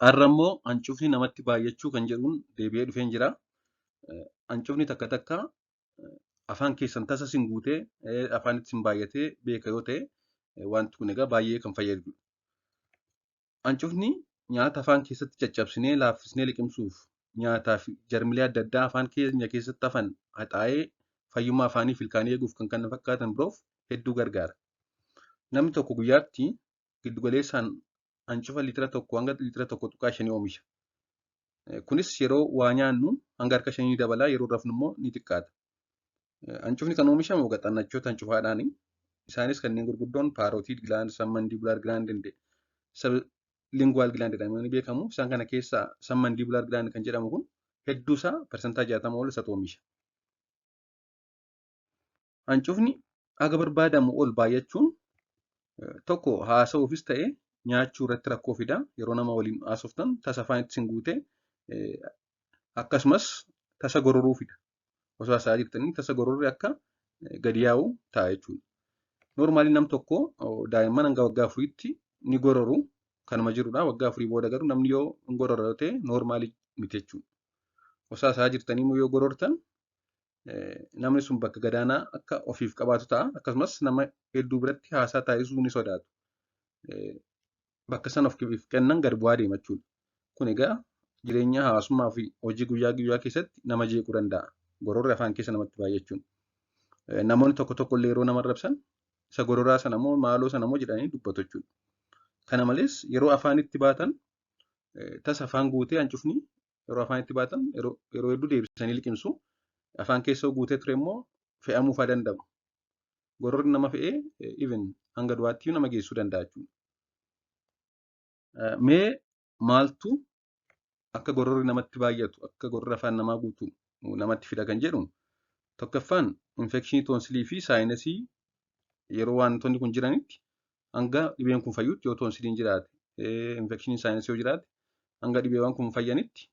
Har'a immoo hancufni namatti baay'achuu kan jedhuun deebi'ee dhufeen jira. Hancufni takka takka afaan keessan tasa sin guutee afaanitti sin baay'atee beeka yoo ta'e, wanti kun egaa baay'ee kan fayyadudha. Hancufni nyaata afaan keessatti caccabsinee laaffisnee liqimsuuf, nyaataa fi jarmilee adda addaa afaan keenya keessatti hafan haxaa'ee fayyummaa afaanii fi ilkaanii eeguuf kan kana fakkaatan biroof hedduu gargaara. Namni tokko guyyaatti giddu galeessaan hancufa liitira 1 hanga liitira 1.5 oomisha. Kunis yeroo waa nyaannu hanga harka shanii ni dabala, yeroo rafnu immoo ni xiqqaata. Hancufni kan oomishamu xannachoota hancufaadhaani. Isaanis kanneen gurguddoon parotid gland, submandibular gland, sublingual gland jedhamanii beekamu. Isaan kana keessaa submandibular gland kan jedhamu kun hedduu isaa 60% ol isatu oomisha. Hancufni haga barbaadamu ol baay'achuun tokko haasa'uufis ta'e nyaachuu irratti rakkoo fida. Yeroo nama waliin haasoftan tasa afaanitti sin guute, akkasumas tasa gororuu fida. Osoo haasa'aa jirtanii tasa gororri akka gadi yaa'u ta'a jechuudha. Normally nam tokko daa'imman hanga waggaa 4tti ni gororu, kanuma jirudha. Waggaa 4 booda garuu namni yoo hin gorora yoo ta'e normal miti jechuudha. Osoo haasa'aa jirtanii immoo yoo gorortan namni sun bakka gadaanaa akka ofiif qabaatu ta'a. Akkasumas nama hedduu biratti haasaa taasisuu ni sodaatu. Bakka sana ofiif kennan gad bu'aa deema jechuudha. Kun egaa jireenya hawaasummaa fi hojii guyyaa guyyaa keessatti nama jeequu danda'a. Gororri afaan keessa namatti baay'achuun. Namoonni tokko tokko illee yeroo nama arrabsan isa gororaa sana moo maaloo sana moo jedhanii dubbatu jechuudha. Kana malees yeroo afaanitti baatan tasa afaan guutee hancufni yeroo afaanitti baatan yeroo hedduu deebisanii liqimsu. Afaan keessa guutee ture immoo fe'amuu fa'aa danda'u. Gororri nama fe'ee even hanga du'aatti nama geessuu danda'a jechuudha. Mee maaltu akka gororri namatti baay'atu, akka gororri afaan namaa guutu namatti fida kan jedhu, tokkoffaan infekshinii toonsilii fi saayinasii. Yeroo wantoonni kun jiranitti hanga dhibeen kun fayyutti, yoo toonsiliin jiraate, infekshiniin saayinasii yoo jiraate, hanga dhibeewwan kun fayyanitti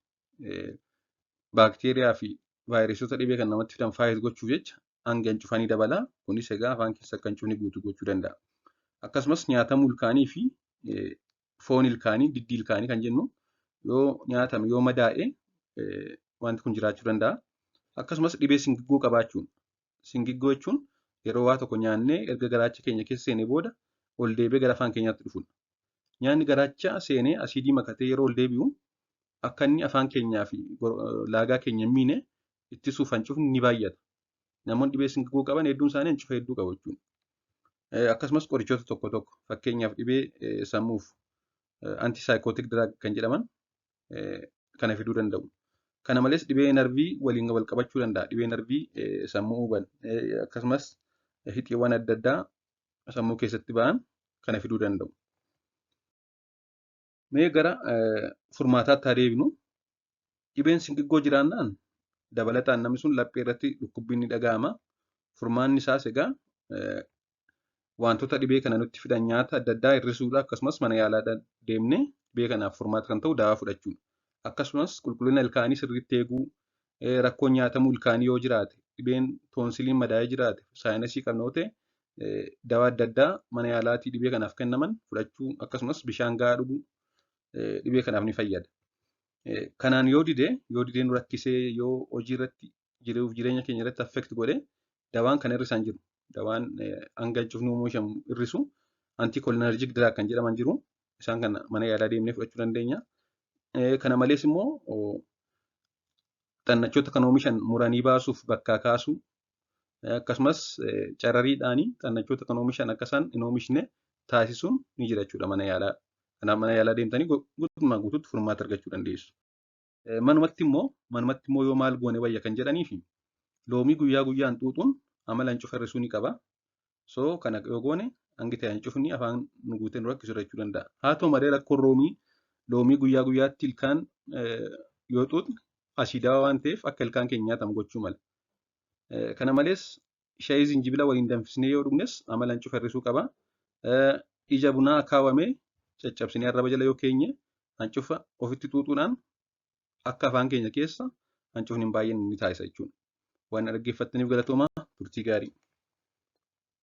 baakteeriyaa fi vaayirasota dhibee kan namatti fidan fight gochuuf jecha hanga hancufanii dabala. Kunis egaa afaan keessa akka hancufni guutu gochuu danda'a. Akkasumas nyaatamuu ilkaanii fi foon ilkaanii, diddii ilkaanii kan jennu yoo nyaatame, yoo madaa'e wanti kun jiraachuu danda'a. Akkasumas dhibee singiggoo qabaachuun. Singiggoo jechuun yeroo waa tokko nyaannee erga garaacha keenya keessa seenee booda ol deebi'ee gara afaan keenyaatti dhufudha. Nyaanni garaacha seenee asiidii makatee yeroo ol deebi'u akka inni afaan keenyaa fi laagaa keenya hin miine ittisuuf hancufni ni baay'ata. Namoonni dhibee singiggoo qaban hedduun isaanii hancufa hedduu qabu jechuudha. Akkasumas qorichoota tokko tokko, fakkeenyaaf dhibee sammuuf antipsychotic drug kan jedhaman kana fiduu danda'u. Kana malees dhibee narvii waliin wal qabachuu danda'a. Dhibee narvii sammuu huban, akkasumas hixiiwwan adda addaa sammuu keessatti ba'an kana fiduu danda'u. Mee gara furmaataatti haa deebinu. Dhibeen singiggoo jiraannaan dabalataan namni sun laphee irratti dhukkubbiin ni dhaga'ama. Furmaanni isaas egaa wantoota dhibee kana nutti fidan nyaata adda addaa hir'isuudha, akkasumas mana yaalaa deemnee dhibee kanaaf furmaata kan ta'u daawaa fudhachuudha. Akkasumas qulqullina ilkaanii sirriitti eeguu, rakkoon nyaatamuu ilkaanii yoo jiraate, dhibeen toonsiliin madaa'ee jiraate, saayinasii qabna yoo ta'e, dawaa adda addaa mana yaalaatii dhibee kanaaf kennaman fudhachuu, akkasumas bishaan gahaa dhuguu dhibee kanaaf ni fayyada. Kanaan yoo didee nu rakkisee, yoo hojii irratti jiruuf jireenya keenya irratti affect godhe, dawaan kan hir'isan jiru. Dawaan hanga hancufni oomishamu hir'isu anticholinergic drug kan jedhaman jiru. Isaan kana mana yaalaa deemnee fudhachuu dandeenya. Kana malees immoo xannachoota kan oomishan muranii baasuuf bakkaa kaasuu, akkasumas carariidhaan xannachoota kan oomishan akka isaan hin oomishne taasisuun ni jira jechuudha mana yaalaa. Kanaaf mana yaalaa deemtanii guutummaa guutuutti furmaata argachuu dandeessu. Manumatti immoo yoo maal goone wayya kan jedhanii fi loomii guyyaa guyyaan xuuxuun amala hancufa hir'isuu ni qaba. So kana yoo goone hangi ta'e hancufni afaan nu guutee nu rakkisu jechuu danda'a. Haa ta'u malee rakkoon loomii guyyaa guyyaatti ilkaan yoo xuuxne asiidaawaa waan ta'eef akka ilkaan keenya nyaatamu gochuu mala. Kana malees shaayii zinjibila waliin danfisnee yoo dhugnes amala hancufa hir'isuu qaba. Ija bunaa akaawamee caccabsinee arraba jala yoo keenye hancufa ofitti xuuxuudhaan akka afaan keenya keessa hancufni hin baay'anne ni taasisa jechuudha. Waan dhaggeeffattaniif galatoomaa, turtii gaarii.